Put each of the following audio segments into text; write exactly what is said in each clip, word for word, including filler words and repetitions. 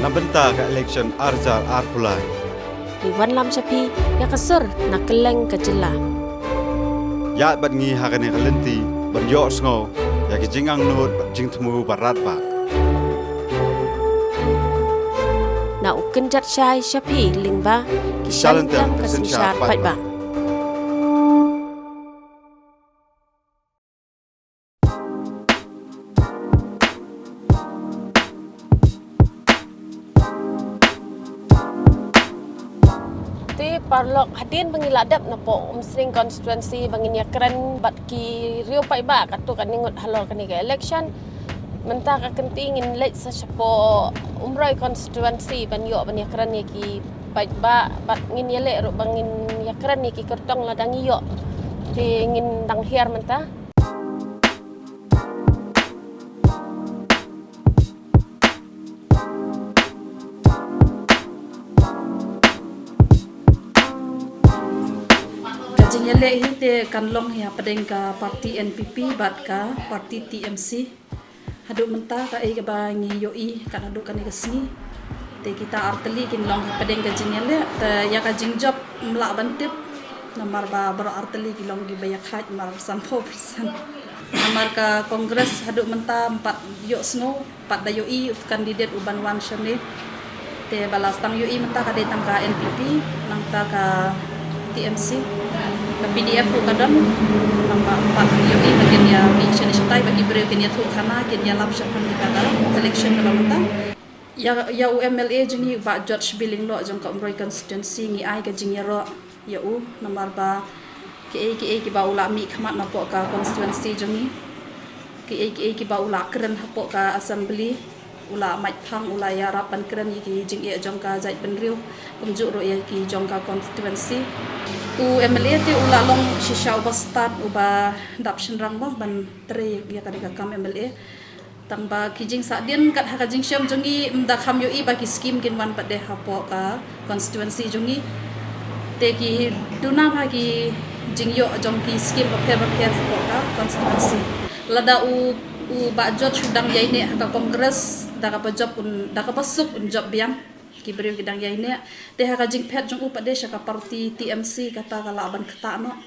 Na bynta ka election ar hajar arphew lai. Ngi wanlam sha phi ïa ka sur na kylleng ka jylla. Ïaid bad ngi ha kane ka lynti ban ïohsngew ïa ki jingangnud bad jingthmu barat ba. Na u kynjat shai sha phi lyngba ki shalynter ka synshar paidbah. Te paralok, hadien ba ngi la dep na poh Umsning constituency ba ngin ïakren bad ki riew paidbah, katto katne ngut halor kane ka election. Mynta ka kynti ngin leit sa shapoh Umroi constituency ban ïoh ban ïakren ïa ki paidbah, bad ngin ïaleh ruh ba ngin ïakren ïa ki kyrtong lada ngi ïoh. Te ngin dang hiar mynta. Ka jingïaleh hi te kan long hi hapdeng ka party N P P bad ka party T M C. Haduh mynta kaei kaba ngi ïohi kat haduh kane ka sngi, te kita artylli kin long hapdeng ka jingïaleh. Te ïa ka jingjop ym lah ban tip, namar ba baroh artylli ki long kiba ïakhaid mar sanphew percent. Namar ka Congress haduh mynta ym pat ïohsngew, ym pat da ïohi u candidate uban wan shane. Te ba la sdang ïohi mynta ka dei tang ka N P P, nangta ka T M C, ka P D F ruh ka don. Namar ym pat ïohi ba kin ïa mih shane shatai, ba ki briew kin ïathuh khana, kin ïalap shaphang kita ka election kaba mynta. Ïa, ïa u M L A jong ngi u Bah George B. Lyngdoh jong ka Umroi constituency, ngi ai ka jingïaroh ïa u namar ba kiei kiei kiba u la mih khmat napoh ka constituency jong ngi, kiei kiei kiba u la kren hapoh ka assembly, u la mait phang, u la ïarap ban kren ïa ki jingeh jong ka jaitbynriew, kumjuh ruh ïa ki jong ka constituency. U M L A te u la long shisha uba stad, uba dap shynrang mo ban trei ïa ka dei ka kam M L A. Tang ba ki jingsahdien kat ha ka jingshem jong ngi, ym da kham ïohi ba ki skim kin wan pat de hapoh ka constituency jong ngi. Te ki duna ha ki jingïoh jong ki skim bapher bapher hapoh ka constituency. Lada u, u Bah George u dang ïaineh ha ka Congress, da kaba jop un, da kaba suk un jop biang. Ki briew ki dang ïaineh. Te ha ka jingphet jong u pat de sha ka party T M C, kata ka lah ban ktah noh.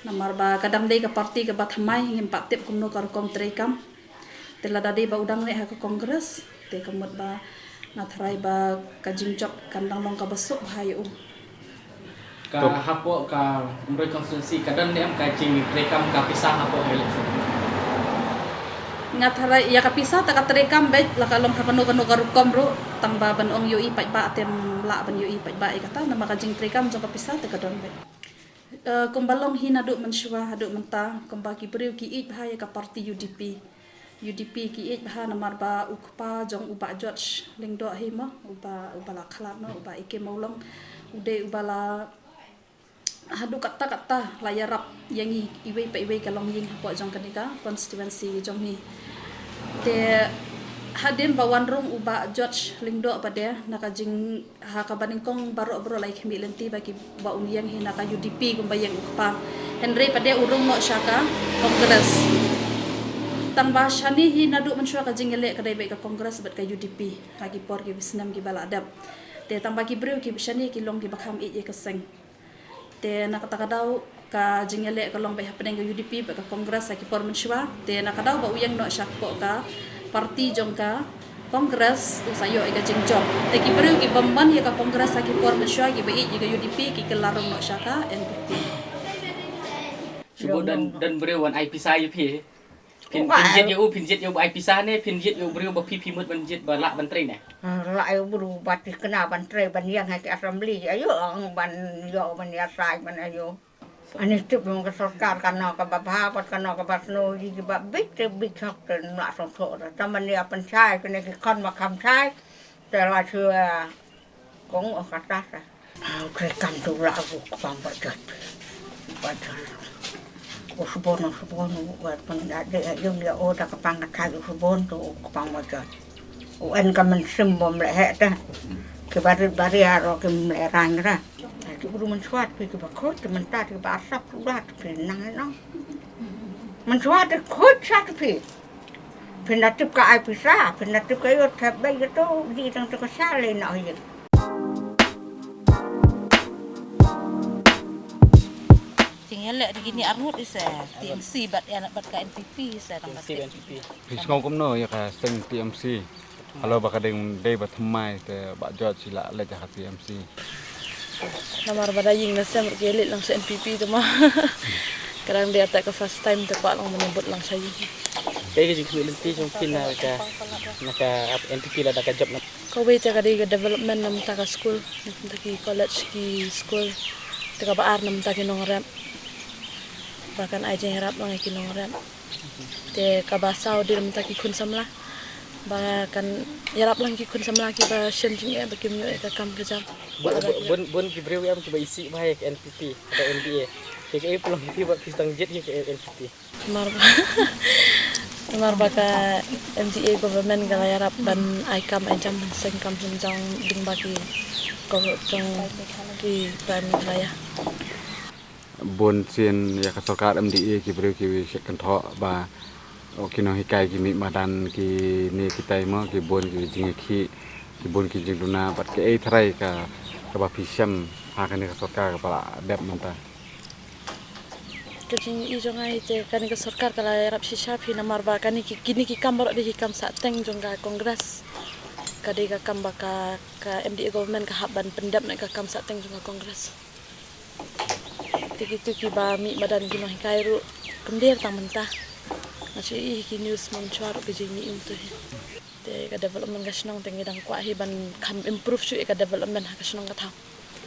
Namar ba ka dang dei ka party kaba thymmai, ngim pat tip kumno ka rukom treikam. Te lada dei ba u dang neh ha ka Congress, te ka mut ba nga tharai ba ka jingjop kan dang long kaba suk bha ïa u. Ka hapoh ka Umroi constituency ka don ne em ka jingtreikam ka pisa hapoh ka election? Nga tharai ïa ka pisa te ka treikam beit, la ka long ha kano kano ka rukom ruh, tang ba ban ong ïohi paidbah te ym lah ban ïohi paidbah ïa kata, namar ka jingtreikam jong ka pisa te ka don beit. Eh, kumba long hi naduh mynshuwa haduh mynta, kumba ki briew ki ïeit bha ïa ka party U D P. U D P ki ïeit bha namar ba u kpa jong u Bah George Lyngdoh hi mo, uba, uba la khlad noh, u Bah A K Mawlong, u dei uba la haduh katta katta la ïarap ïa ngi iwei pa iwei ka longïing hapoh jong kane ka constituency jong ngi. Te hadien ba wan rung u Bah George Lyngdoh pat de, na ka jing, ha kaba nyngkong baroh baroh la ïa khmih lynti ba ki, ba un ïeng hi na ka U D P kumba ïeng u kpa. Hynrei pat de u rung noh sha ka Congress. Tang ba shane hi naduh mynshuwa ka jingïaleh ka dei beit ka Congress bad ka U D P ha ki por ki snem kiba la dep. Te tang ba ki briew ki shane ki long kiba kham ïeit ïa ka seng. Te na kata ka daw ka jingïaleh ka long beit hapdeng ka U D P bad ka Congress ha ki por mynshuwa. Te na ka daw ba u ïeng noh shapoh ka party jong ka Congress u sa ïoh ïa ka jingjop. Te ki briew ki bym mon ïa ka Congress ha ki por mynshuwa, kiba ïeit ïa ka U D P, ki kylla rung noh sha ka N P P. Shu don, don briew wan ai pisa ïa phi. Phin, phin jied ïa u, phin jied ïa u ba ai pisa ne phin jied ïa u briew ba phi, phi mut ban jied ba lah ban trei ne? Ah, lah ïa u briew ba thikna ban trei, ban ïeng ha ki assembly, ïa u ong ban ïoh ban ïasaid ban ïa u. Ani tip long ka sorkar kano kaba bha bad kano kaba sniew, ïa kiba bit te bit hok te ym lah sngewthuh. Tang ban ïa pynshai kine ki khon ba kham shai te la shu, ah, kong oh kata sa. Ah, u treikam tu la u kpa Bah George. Bah George. U Sbon, u Sbon, u, u, pyn, ah, de, ah, yung ya, oh, da ka pang ka thai u Sbon tu, u kpa Bah George. U en ka mynsiem bym leh heh te. Ki barit baria ro kim leh rang ra. Ah, ki bru mynshuwa phi kiba khuid, ki mynta kiba asap tu la phi nang no. Mynshuwa te khuid sha phi. Pynatip ka ai pisa, pynatip ka ïoh thep bai gitu, di tang tu ka sale na ïoh. Jingïaleh di kini arngut ise, T M C bad ïa bad ka N P P ise tang bad T M C bad N P P. Phi sngew kumno ïa ka seng T M C? Halo ba ka ding dei ba thymmai te ba jot sila leh ka T M C. Namar ba da ïing da sem ruh ki leit lang sha N P P te ma. Ka dang dei ata ka first time te kwah lang ban bud lang sha ïing. Kaei ka jingkhmih lynti jong phi na ka, na ka N P P lada ka jop na? Kawei te ka dei ka development na bynta ka skul, na bynta ki college ki skul. Te kaba ar na bynta ki nongrep. Ba kan ai jingïarap lang ïa ki nongrep. Te kaba saw dei na bynta ki khun samla. Ba kan ïarap lang ki khun samla kiba shem jingeh ba kim ïoh ïa ka kam ka jam. Bun, bun, bun, bun ki briew em kiba isih bha ïa ka N P P, ka M D A. Te kaei pynlong phi ba phi dang jied ïa ka N P P? Namar ba, namar ba ka M D A government ka la ïarap ban ai kam ai jam, seng kam seng jam, ding ba ki ko jong ki ba Meghalaya. Bun sien ïa ka sorkar M D A ki briew ki shet kynthoh ba, oh, ki nonghikai ki mih madan kine kitai mo, ki bun ki jingïakhih, ki bun ki jingduna, bad kaei tharai ka, kaba phi shem ha kane ka sorkar kaba la dep mynta? Ka jingïohi jong nga hi te kane ka sorkar ka la ïarap shisha phi, namar ba kane ki, kine ki kam baroh dei ki kam sahteng jong ka Congress. Ka dei ka kam ba ka, ka M D A government ka hap ban pyndep na ka kam sahteng jong ka Congress. Te kitu kiba mih madan ki nonghikai ruh kyndiar tang mynta. Nga shu ïohi ki news mynshwa ruh ka jingmih mynta hi. Te ka development ka shnong te ngi dang kwah hi ban kham improve shuh ïa ka development ha ka shnong ka thaw.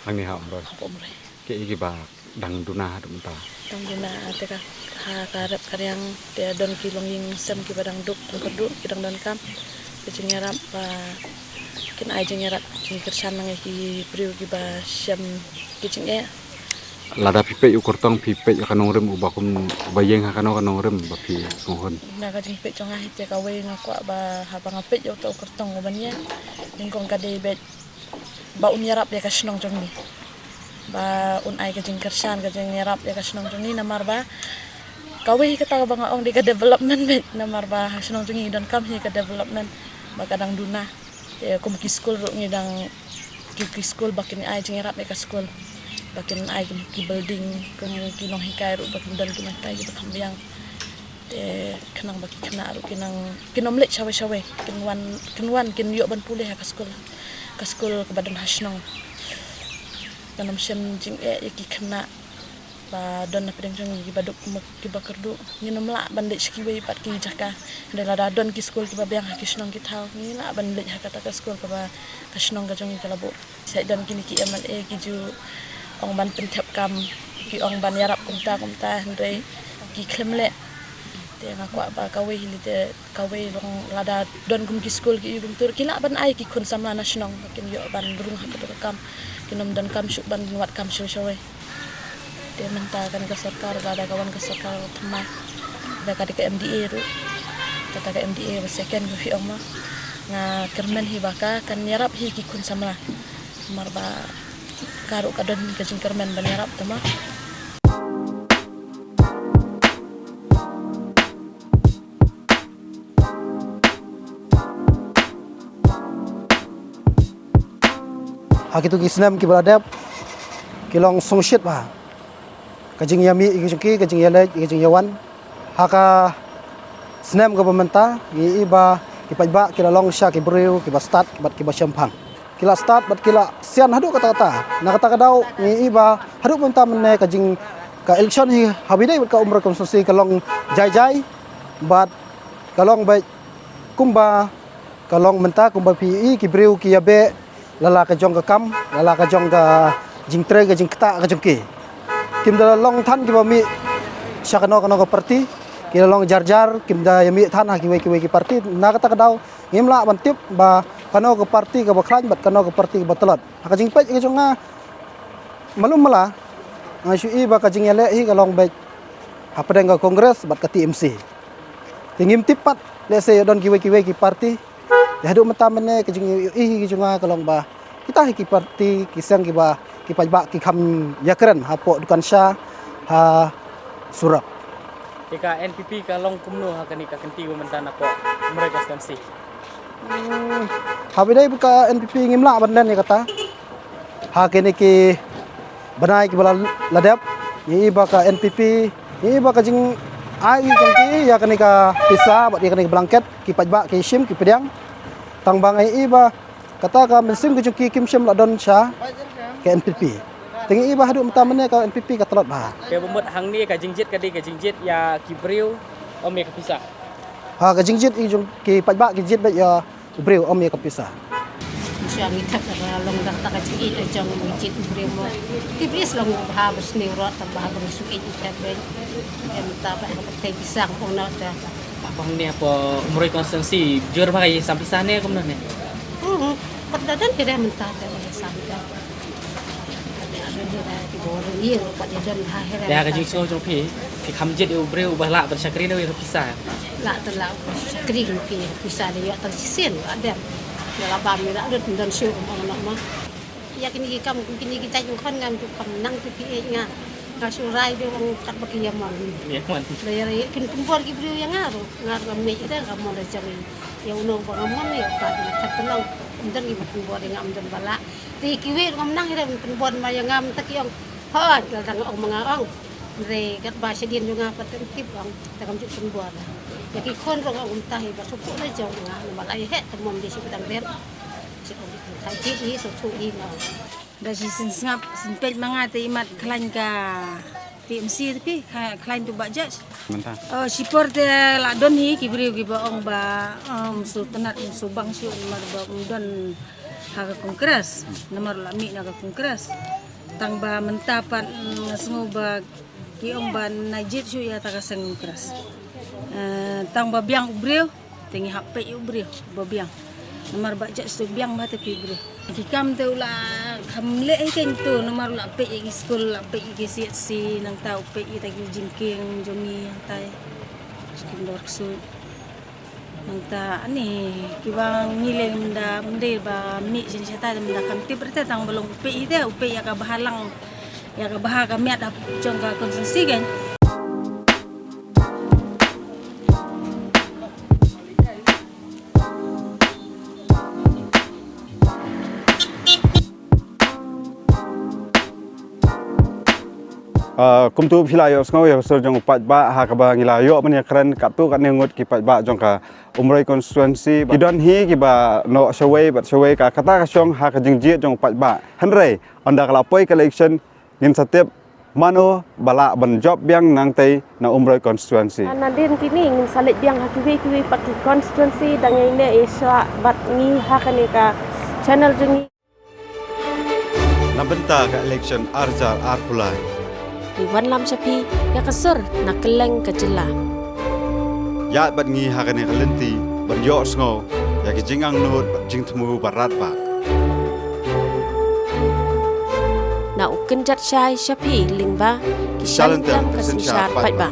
Hangne ha Umroi. Ha Umroi. Kaei kiba dang duna haduh mynta? Dang duna te ka, ha ka rep ka riang te don ki longïing sem kiba dang duk dang kyrduh ki dang donkam. Ka jingïarap ba kin ai jingïarap jingkyrshan lang ïa ki briew kiba shem ki jingeh. Lada phi peit u kyrtong phi peit ïa ka nongrim uba kum uba ïeng ha kano ka nongrim ba phi sngewhun? Na ka jingpeit jong nga hi te kawei nga kwah ba haba nga peit ïa uta u kyrtong uba ïeng, nyngkong ka dei beit ba un ïarap ïa ka shnong jong ngi. Ba un ai ka jingkyrshan ka jingïarap ïa ka shnong jong ngi namar ba kawei kata ba nga ong dei ka development beit namar ba ha shnong jong ngi donkam hi ka development ba ka dang duna. Te kum ki skul ruh ngi dang ki, ki skul ba kin ai jingïarap ïa ka skul. Ba kin ai ki, ki building kum ki nonghikai ruh ba kin don ki nonghikai kiba kham biang. Te khnang ba ki khynnah ruh kin nang kin ym leit shawei shawei kin wan kin wan kin ïoh ban pule ha ka skul. Ka skul kaba don ha shnong. Kan ym shem jingeh ïa ki khynnah ba don na pdeng jong ngi kiba duk kiba kyrduh. Ngin ym lah ban leit sha kiwei pat ki jaka. Hynrei lada don ki skul kiba biang ha ki shnong ki thaw ngi lah ban leit ha kata ka skul kaba ka shnong ka jong ngi ka la buh. Sa don kine ki M L A ki ju ong ban pynthep kam, ki ong ban ïarap kumta kumta hynrei ki khlem leh. Te nga kwah ba kawei hi te kawei long lada don kum ki skul ki ïu kumtur ki lah ban ai ki khun samla na shnong ba kin ïoh ban rung ha kata ka kam. Kin ym donkam shuh ban wad kam shawei shawei. Te mynta kane ka sorkar lada ka wan ka sorkar thymmai. Lada ka dei ka M D A ruh. Kata ka M D A ba second ka phi ong ma. Nga kyrmen hi ba ka kan ïarap hi ki khun samla. Namar ba ka ruh ka don ka jingkyrmen ban ïarap te ma. Ha kitu ki snem kiba la dep ki long sngewsih bha. Ka jingïamih ïa ki jong ki, ka jingïaleit, ka jingïawan. Ha ka snem kaba mynta ngi i ba ki paidbah ki la long sha ki briew kiba stad bad kiba shemphang. Ki la stad bad ki la sian haduh katta katta. Na kata ka daw ngi i ba haduh mynta mynne ka jing ka election hi ha Bidai bad ka Umroi constituency ka long jai jai bad ka long beit kumba ka long mynta kumba phi i ki briew ki ïa beh la la ka jong ka kam, la la ka jong ka jingtrei ka jingktah ka jong ki. Kim da long than kiba mih sha kano kano ka party, ki la long jar jar, kim da ïa mih than ha kiwei kiwei ki party. Na kata ka daw ngim lah ban tip ba kano ka party kaba khlaiñ bad kano ka party kaba tlot. Ha ka jingpeit ka jong nga, malu mala nga shu i ba ka jingïaleh hi ka long beit hapdeng ka Congress bad ka T M C. Te ngim tip pat lehse ïa don kiwei kiwei ki party. Te haduh mynta mynne ka jingïohi ka jong nga ka long ba kita hi ki party ki seng kiba ki paidbah ki kham ïakren hapoh dukan sha ha surok. Ka N P P ka long kumno ha kane ka kynti ba mynta na ka Umroi constituency? Hmm, haba ïadei bad ka N P P ngim lah ban len ïa kata. Ha kine ki bnai kiba la, la dep, ngi i ba ka N P P, ngi i ba ka jingai jong ki ïa kane ka pisa bad ïa kane ka blanket, ki paidbah ki shim ki pdiang. Tang ba ngi i ba kata ka mynsiem ka jong ki kim shym la don sha ka N P P. Te ngi i ba haduh mynta mynne ka N P P ka tlot bha. Te ba mut hangne ka jingjied ka dei ka jingjied ïa ki briew, ym ïa ka pisa. Ha, ka jingjied i jong ki paidbah ki jied beit ïa u briew, ym ïa ka pisa. Shuwa ngi thep ka long da kata ka jingjied jong ngi jied u briew mo. Te ba is long bha ba sniew rot, bha ba ngi shu ïeit i thep beit. Em ta ba ka pyrthei pisa ka pung na da. Ba hangne hapoh Umroi constituency jur bha ka ïasam pisa ne kumno ne? Hmm, pat da don ki re mynta da ïasam da. Ïa ka jingsngew jong phi, phi kham jied ïa u briew uba lah ban shakri ne ïa ka pisa? Lah te lah ban shakri, phi pisa da ïoh tang shisien ba dei. Ïa la bam ïa la lut don shuh kum ong noh ma. Ïa kine ki kam kum kine ki jait jong khon ngam ju kham nang phi phi ïeit nga. Nga shu rai da ong kat ba ki ïa mon. Ïa mon. Da ïa rai kin pynbor ki briew ïa nga ruh. Nga ruh ngam ngeit ïa ka mon da jong i. Ïa uno ba nga mon ïa u pat nga kat te long. Ym don ki ba pynbor ïa nga, ym don ba lah. Te kiwei ruh ngam nang ïa pynbor ma ïa nga mynta ki ong. Hooid, lada nga ong ma nga ong. Hynrei katba shadien jong nga pat em tip ong. Te kam ju pynbor. Ïa ki khun ruh nga ong mynta hi ba shu phuh la jong nga. Namar la ïa heh te mom dei shi ba dang ber. Shi ong mynta jied hi shu phuh hi nga ong. Da shi sien sngap sien peit ma nga te imat khlaiñ ka T M C te phi, khlaiñ tu ba judge. Mynta. Oh, shipor te la don hi ki briew kiba ong ba, um, shu tnat, shu bang shu namar ba um don ha ka Congress. Namar la mih na ka Congress. Tang ba mynta pat, mm, nga sngew ba ki ong ba na jied shu ïa ta ka seng Congress. Eh, tang ba biang u briew, te ngi hap peit ïa u briew ba biang. Namar ba judge tu biang ba te phi u briew. Ki kam te u la kham leh hi kein tu, namar u la peit ïa ki skul, la peit ïa ki C H C, nangta u peit ïa ta ki jingkieng jong ngi hangtai. Jingkieng dor ksuid. Nangta ani kiba ngi leh mynda mynde ba mih jin shata mynda kam tip rte tang ba long u peit hi te u peit ïa ka bha lang ïa ka bha ka miat hap jong ka constituency kein. Ah, kumtu phi la ïohsngew ïa ka sur jong u paidbah ha kaba ngi la ïoh ban ïakren katto katne ngut ki paidbah jong ka Umroi constituency. Ki don hi kiba noh shawei bad shawei ka kata ka shong ha ka jingjied jong u paidbah. Hynrei ynda ka la poi ka election ngin sa tip mano ba lah ban jop biang nangtei na Umroi constituency. Nadien kine ngin sa leit biang ha kiwei kiwei pat ki constituency da ngi ne i shuwa bad ngi ha kane ka channel jong ngi. Na bynta ka election ar hajar arphew lai. Ngi wanlam sha phi ïa ka sur na kylleng ka jylla. Ïaid bad ngi ha kane ka lynti ban ïohsngew ïa ki jingangnud bad jingthmu ba radbah. Na u kynjat shai sha phi lyngba ki shalynter ka synshar paidbah.